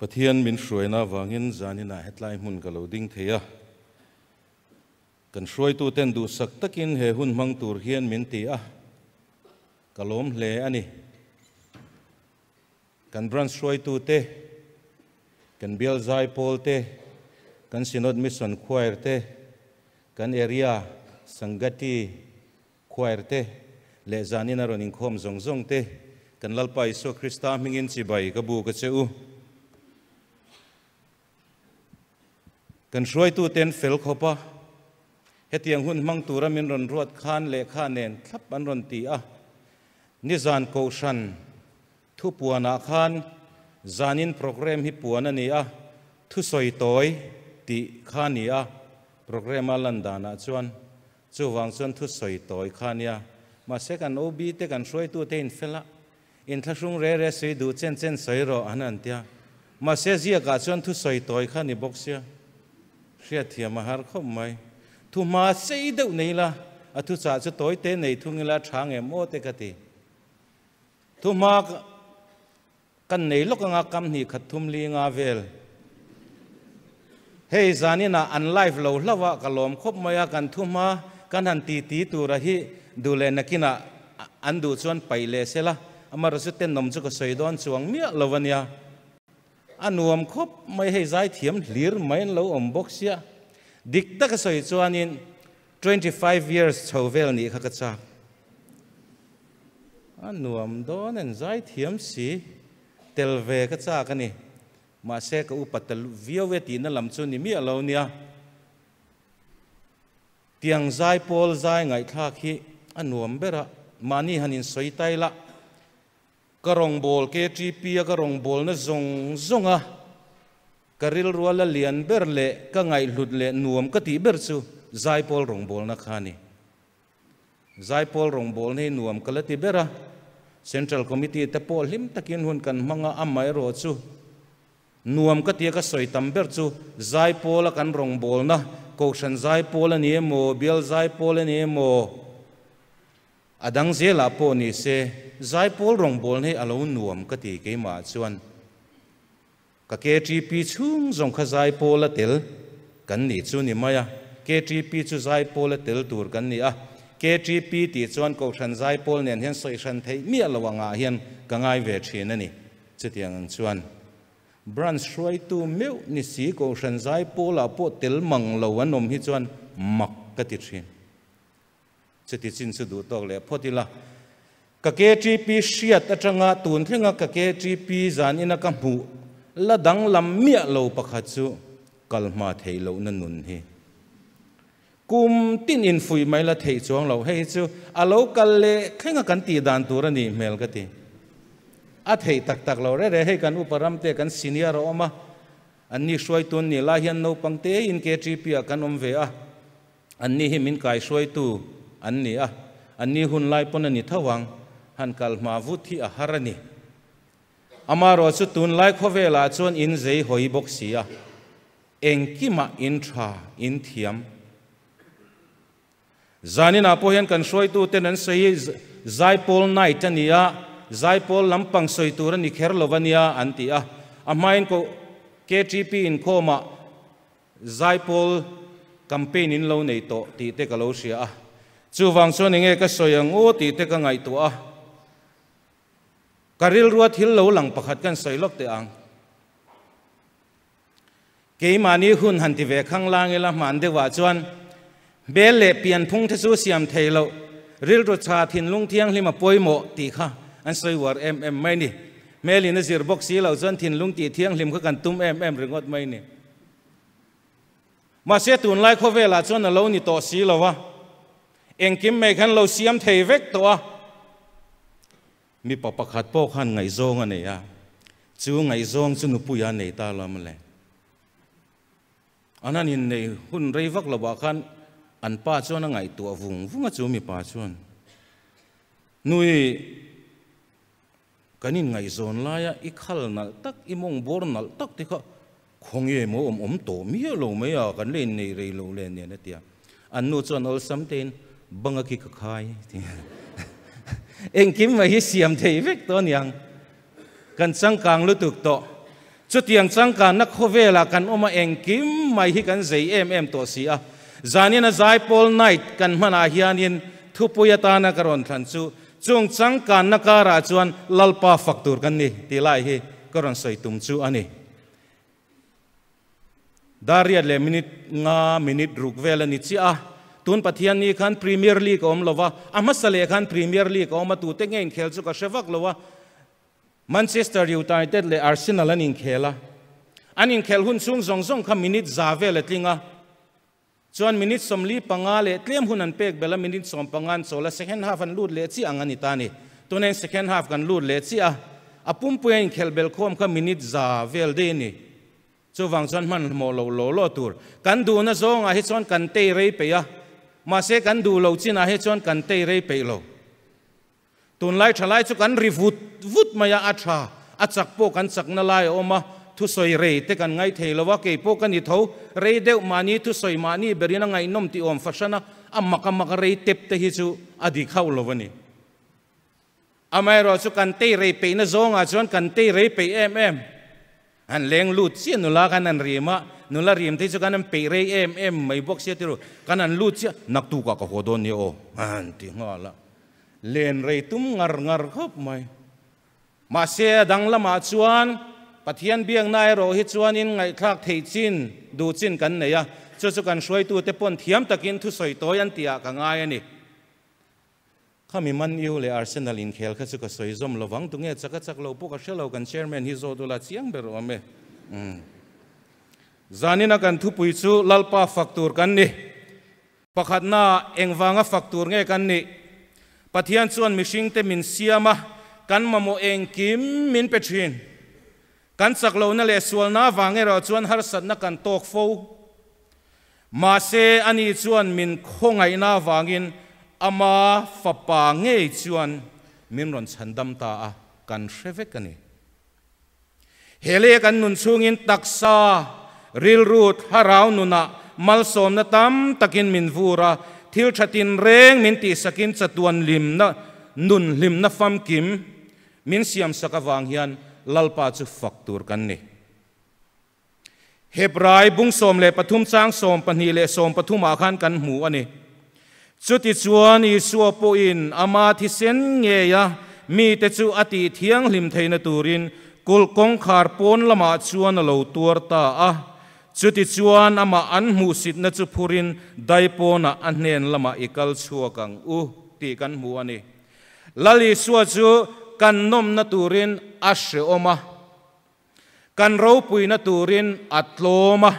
Pathian min hruaina avangin zaninah hetlai hmun ka lo ding thei a. Kan hruaituten duhsak takin he hun hmang tur hian min ti a, ka lawm hle a ni. Kan branch hruaitute, kan bial zaipawl te, kan Synod Mission Choir te, kan area Sangati Choir te leh zanin a rawn inkhawm zawng zawng te, kan Lalpa Isua Krista hmingin chibai ka buk a che u. Kan hruaituten fel khawp a, hetiang hun hmang tura min rawn ruat khan lehkha nen thlap an rawn ti a. Nizan Kohhran thu puanah khan zanin programme hi puan a ni a, thusawi tawi tih kha a ni a, programme a lan danah chuan chuvang chuan thusawi tawi kha a nia. Mahse kan OB te kan hruaitute infel a, Inthlahrung re re sui duh chen chen sawi rawh an han tia. Mahse ziakah chuan thusawi tawi kha ni bawk sia. Hriatthiam a har khawp mai. Thu hma sei deuh nei ila, a thuchah chu tawi te nei thung ila tha ngem aw te ka ti. Thu hma kan nei lawk anga kam hnih khat thum li nga vel. Hei zaninah an live lo hlauh a, ka lawm khawp mai a, kan thu hma kan han ti ti tura hi duh leh nakinah an duh chuan paih leh se la, amaherawhchu chu tenawm chu ka sawi dawn chuang miah lo a nia. A nuam khawp mai, hei zaithiam hlir mai an lo awm bawk sia. Dik taka sawi chuanin 25 years chho vel nih kha ka chak. A nuam dawn en zaithiam si, tel ve ka chak a ni. Mahse ka upa ta viau e tihna lam chu ni miah lo nia. Tiang zai pawl zai ngaihthlak hi a nuam ber a, mahni han insawi tai la, ka rawngbâwl KTP a ka rawngbâwlna zawng zawng a, ka rilrua la lian ber leh ka ngaihhlut leh nuam ka tih ber chu zai pawl rawngbâwlna kha a ni. Zaipawl rawngbawlna hi nuam ka la ti ber a, Central Committee te pawh hlim takin hun kan hmang a, amaherawh chu nuam ka tia ka sawi tam ber chu Zaipawl a kan rawngbawlna, Kohhran Zaipawl a ni emaw, Bial Zaipawl a ni emaw, a dang zelah pawh ni se, Zaipawl rawngbawlna hi a lo nuam ka ti keimah chuan. Ka KTP chhung zawng kha Zaipawl a tel kan nih chu ni mai a, KTP chu Zaipawl a tel tur kan ni a, KTP tih chuan Kohhran Zaipawl nen hian sawi hran theih miah lo angah hian ka ngai ve thin a ni. Chutiang ang chuan Branch hruaitu meuh ni si Kohhran Zaipawlah pawh tel mang lo an awm hi chuan mak ka ti thin. Chuti chin chu duh tawk leh phawt ila, ka KTP hriat atanga tun thlenga ka KTP zan ina ka hmuh la danglam miah lo pakhat chu kal hma theih lohna nun hi. Kum tin infuih mai la theih chuang lo, hei hi chu a lo kal leh thlenga kan tih dan tur a nih hmel ka ti. A theih tak tak lo rere, hei kan upa ram te kan senior a awm a, anni hruaitu an nih lai hian naupang te in KTP ah kan awm ve a, Anni hi min kaihruaitu an ni a, anni hun lai pawn a ni tho ang, han kal hma vut hi a har a ni. Amaherawh chu tunlai khawvelah chuan in zei hawi bawk si a, engkimah in tha, in thiam. Zaninah pawh hian kan hruaituten an sawi Zaipawl night a ni a, Zaipawl lampang sawi tur a ni kher lo a nia an ti a, a hmain koh KTP inkhawmah Zaipawl campaign in lo nei tawh tih te ka lo hria a, chuvang chuan enge ka sawi ang aw tih te ka ngaihtuah a, ka rilrua thil lo lang pakhat kan sawi lawk teh ang. Keimahni hun han ti ve khang lang ila hman deuhah chuan hmel leh pianphung te chu siam thei loh, rilru tha thinlung thianghlim a pawimawh tih kha an sawi uar em em mai ni. Hmelin a zir bawk si loh chuan thinlung tih thianghlim kha kan tum em em ringawt mai ni. Mahse tunlai khawvelah chuan a lo ni tawh si lo a, engkim mai khan lo siam thei vek tawh a. Mipa pakhat pawh khan ngaihzawng a nei a, chu ngaihzawng chu nupui a nei ta lo mawle. An han innei hun rei vak lovah khan an pa chuan a ngaihtuah vung vung a, chu mipa chuan, Nui, Kan inngaihzawn laia i khal nalh tak, i mawng bawr nalh tak te kha khawnge maw awm awm tawh miah lo mai a, kan la innei rei lo le nen a ti a. An nu chuan awlsam tein banga khi ka khai a ti a. Engkim mai hi siam thei vek tawh aniang, kan changkang lutuk tawh. Chutiang changkanna khawvelah kan awm a, engkim mai hi kan zei em em tawh si a. Zanina Zaipawl Night kan hmanah hianin thupui atana ka rawn thlan chu chung changkanna karah chuan Lalpa fak tur kan ni tih lai hi ka rawn sawi tum chu a ni. Dar riat leh minute nga minute ruk vel a ni chiah a, tun Pathianni khan Premier League a awm lo va, a hmasa leh khan Premier League a awm a, tute nge inkhel chu ka hre vak lo a, Manchester United leh Arsenal an inkhel a, an inkhel hun chhung zawng zawng kha minute za vel a tling a, chuan minute 45 leh tlem hun an pek belh a, minute 15 an chawl a, second half an lut leh chiah ang a ni ta a ni. Tunah hian second half kan lut leh chiah a, a pumpui a inkhelh belh khawm kha minute za vel daih a ni. Chuvang chuan hmanhmawh loh law law tur. Kan duhna zawngah hi chuan kan tei rei peih a, mahse kan duh loh chinah hi chuan kan tei rei peih lo. Tunlai thalai chu kan ri vut vut mai a, a tha, a chak pawh kan chakna lai a awm a, thusawi rei te kan ngai thei lo a, kei pawh ka ni tho, rei deuh mahni thusawi mahni berin a ngaihnawm tih awm fahran a, a mak a mak a rei tep te hi chu a dik hauh lo a ni. Amaherawhchu kan tei rei peihna zawngah chuan kan tei rei peih em em. An leng lut chiah nula khan an rim a, nula rim te chu kan an peih rei em em mai bawk sia tiru, kan an lut chiah, naktukah ka haw dawn nia aw, an ti nghal a, len rei tum ngar ngar khawp mai. Mahse a dang lamah chuan Pathian biakna erawh hi chuanin ngaihthlak theih chin, duh chin kan nei a, chu chu kan hruaitute pawn thiam takin thusawi tawi an tihah ka ngai a ni. Khami Man U leh Arsenal inkhel kha chu ka sawi zawm lo vang, tunge chak a chak lo pawh ka hre lo, kan chairman hi zawt ula chiang ber awm e. Zanina kan thupui chu Lalpa fak tur kan ni. Pakhatna engvanga fak tur nge kan nih? Pathian chuan mihringte min siam a, kan mamawh engkim min pe thin. Kan chak lohna leh sualna avang erawh chuan harsatna kan tawk fo. Mahse, ani chuan min khawngaihna avangin ama fapa ngei chuan min rawn chhandam ta a, kan hre vek a ni. He leh kan nun chhungin taksa, rilru, thlarau nunah malsawmna tam takin min vur a, thil tha tinreng min tihsakin chatuan hlimna, nun hlimna famkim min siamsak avang hian Lalpa chu fak tur kan ni. Hebrai bung 13 chang 12 leh 13 ah khan kan hmu a ni. Chutichuan Isua pawhin ama thisen ngeia mite chu a tih thianghlim theihna turin kulh kawngkhar pawn lamah chuan a lo tuar ta a. Chutichuan amah an hmuhsitna chu phurin daipawnah a hnen lamah i kal chhuak ang u tih kan hmu a ni. Lal Isua chu kan nawmna turin a hrehawm a. Kan ropuina turin a tlawm a,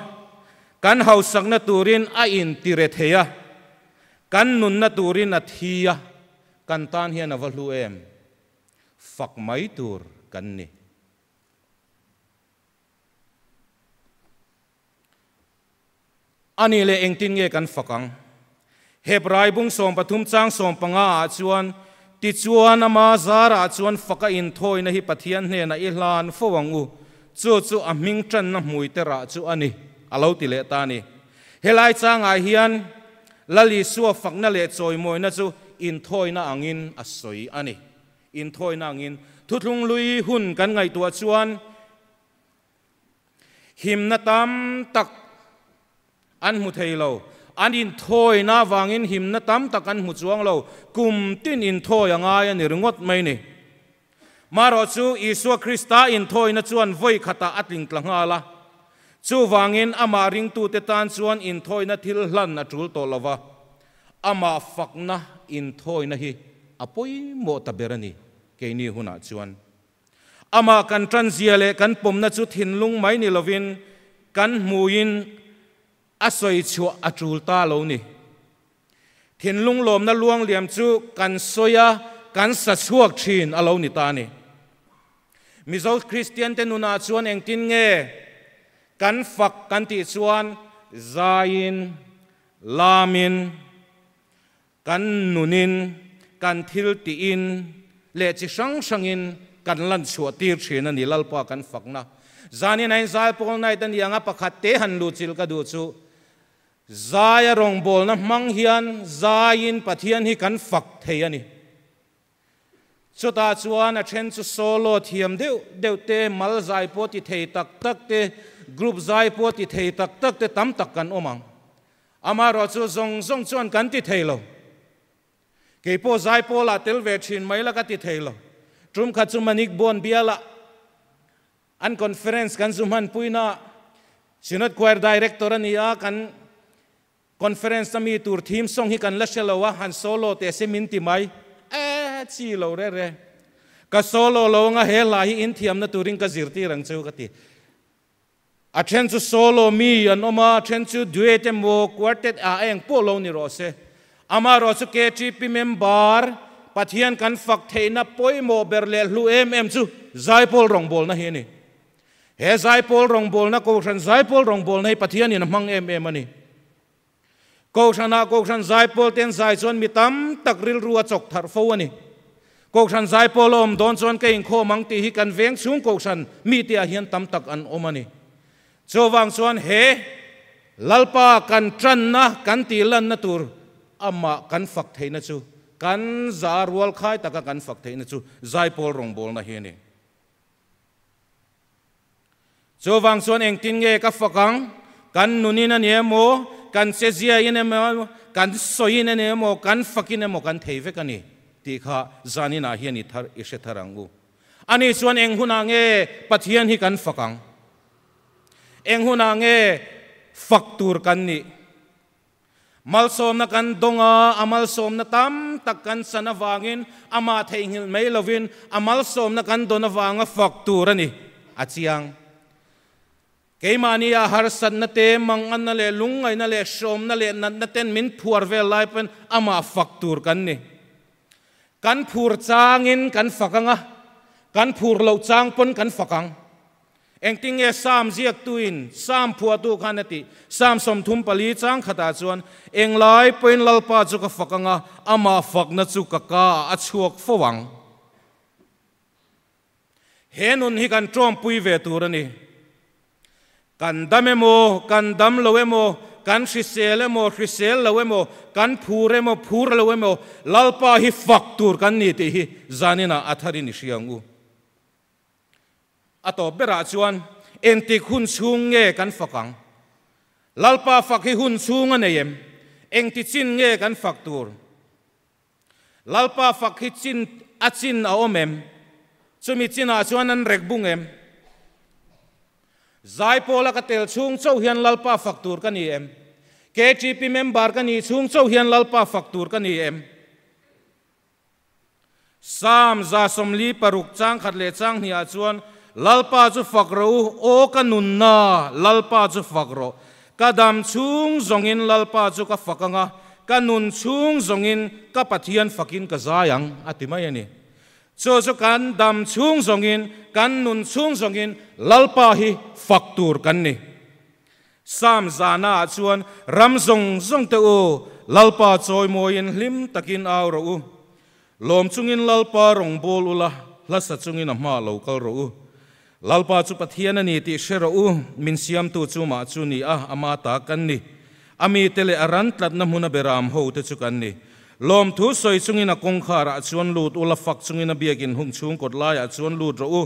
kan hausakna turin a intire thei a, kan nunna turin a thi a, kan tan hian a va hlu em? Fak mai tur kan ni. A nih leh engtin nge kan fak ang? Hebrai bung 13 chang 15 ah chuan, Tichuan ama zarah chuan faka inthawina hi Pathian hnenah i hlan fo ang u, chu chu a hming tanna hmui te rah chu a ni, a lo ti leh ta a ni. Helai changah hian Lal Isua fakna leh chawimawina chu inthawina angin a sawi a ni. Inthawina angin. Thuthlung lui hun kan ngaihtuah chuan, Himna tam tak an hmu thei lo. An inthawina avangin himna tam tak an hmu chuang lo. Kum tin inthawi a ngai a ni ringawt mai ni. Marawh chu Isua Krista inthawina chuan vawi khatah a tling tla nghal a. Chuvangin amah ringtute tan chuan inthawina thil hlan a tul tawh lo va. Amah fakna inthawina hi a pawimawh ta ber a ni keini hunah chuan. Amah kan tanzia leh kan pawmna chu thinlung mai ni lovin kan hmuin a sawi chhuah a tul ta lo ni. Thinlung lawmna luang liam chu kan sawi a, kan sa chhuak thin a lo ni ta a ni. Mizo Kristian te nunah chuan engtin nge kan fak kan tih chuan zaiin, lamin, Kan nunin, kan thil tihin leh chi hrang hrangin kan lan chhuah tir thin a ni Lalpa kan fakna. Zanin ain zai pawl night a ni ang a, pakhat te han luh chilh ka duh chu zai a rawngbawlna hmang hian zaiin Pathian hi kan fak thei a ni. Chutah chuan a then chu solo thiam deuh deuh te, mal zai pawh ti thei tak tak te, group zai pawh ti thei tak tak te tam tak kan awm ang. Amaherawhchu zawng zawng chuan kan ti thei lo. Kei pawh zai pawlah tel ve thin mai la ka ti thei lo. Tum khat chu Manik Bawn bialah an conference kan zu hmanpuina Synod Choir Director a ni a, kan Conference a mi tur theme song hi kan la hre lo a, han solo teh se min ti mai. Eh, chi lo re re. Ka solo lo anga he hla hi in thiamna turin ka zirtir ang cheu ka ti. A then chu solo mi an awm a, a then chu duet emaw quartet ah eng pawh lo ni rawh se. Amaherawh chu KTP member Pathian kan fak theihna pawimawh ber leh hlu em em chu Zaipawl rawngbawlna hi a ni. He zaipawl rawngbawlna Kohhran zaipawl rawngbawlna hi Pathianin a hmang em em a ni. Kohhranah Kohhran zaipawl ten zai chuan mi tam tak rilru a chawk tharh fo a ni. Kohhran zaipawl a awm dawn chuan ka inkhawm ang tih hi kan veng chhung Kohhran mite ah hian tam tak an awm a ni. Chuvang chuan he Lalpa kan tanna kan tihlanna tur amah kan fak theihna chu kan za rualkhai taka kan fak theihna chu zaipawl rawngbawlna hi a ni. Chuvang chuan engtin nge ka fak ang? Kan nunin a ni emaw, kan cheziain emaw, kan sawiin a ni emaw, kan fakin emaw kan thei vek a ni tih kha zaninah hian i thar i hre thar ang u. Ani chuan eng hunah nge Pathian hi kan fak ang? Eng hunah nge fak tur kan nih? Malsawmna kan dawng a, a malsawmna tam tak kan chan avangin amah theihnghilh mai lovin a malsawmna kan dawn avanga fak tur a ni, a chiang. Keimahni a harsatna te, manganna leh lungngaihna leh hrawmna leh natna ten min phuar vel lai pawn amah fak tur kan ni. Kan phur changin kan fak ang a, kan phur loh chang pawn kan fak ang. Engtin nge Sam ziaktuin Sam phuahtu khan a tih? Sam 34 chang khatah chuan, Englai pawhin Lalpa chu ka fak ang a, amah fakna chu ka kaah a chhuak fo ang. He nun hi kan tawmpui ve tur a ni. Kan dam emaw, kan dam lo emaw, kan hrisel emaw, hrisel lo emaw, kan phur emaw, phur lo emaw, Lalpa hi fak tur kan ni tih hi zaninah a tharin i hria ang u. A tawp berah chuan engtik hun chhung nge kan fak ang? Lalpa fak hi hun chhung a nei em? Engti chin nge kan fak tur? Lalpa fak hi chin a chin a awm em? Chumi chinah chuan an rek bung em? Zaipawla ka tel chhung chauh hian Lalpa fak tur ka ni em? KTP member ka nih chhung chauh hian Lalpa fak tur ka ni em? Psalm 46 chang khat leh chang hnihah chuan, Lalpa chu fak rawh u, aw ka nunna, Lalpa chu fak rawh. Ka dam chhung zawngin Lalpa chu ka fak ang a, ka nun chhung zawngin ka Pathian fakin ka zai ang, a ti mai a ni. Chu chu kan dam chhung zawngin, kan nun chhung zawngin Lalpa hi fak tur kan ni. Psalm zana ah chuan, Ram zawng zawng te u, Lalpa chawimawiin hlim takin au rawh u. Lawm chungin Lalpa rawngbâwl ula, hlasa chungin a hmaah lo kal rawh u. Lalpa chu Pathian a ni tih hre rawh u, min siamtu chu mah chu ni a, ama ta kan ni. A mite leh a ran tlatna hmuna beram ho te chu kan ni. Lawmthu sawi chungin a kawngkharah chuan lut ula, fak chungin a biakin hung chhung kawt laiah chuan lut rawh u.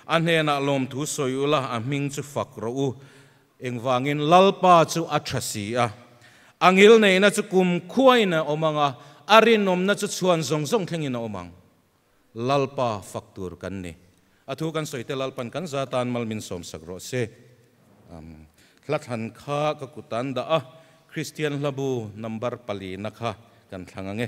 A hnenah lawmthu sawi ula, a hming chu fak rawh u. Engvangin Lalpa chu a tha si a, a ngil neihna chu kum khuain a awm ang a, a rinawmna chu chhuan zawng zawng thlengin a awm ang. Lalpa fak tur kan ni. A thu kan sawi te Lalpan kan za tan mal min sawmsak rawh se. Amen. Hla thlan kha ka kut an dah a, Kristian hlabu number palina kha kan thlang ang e.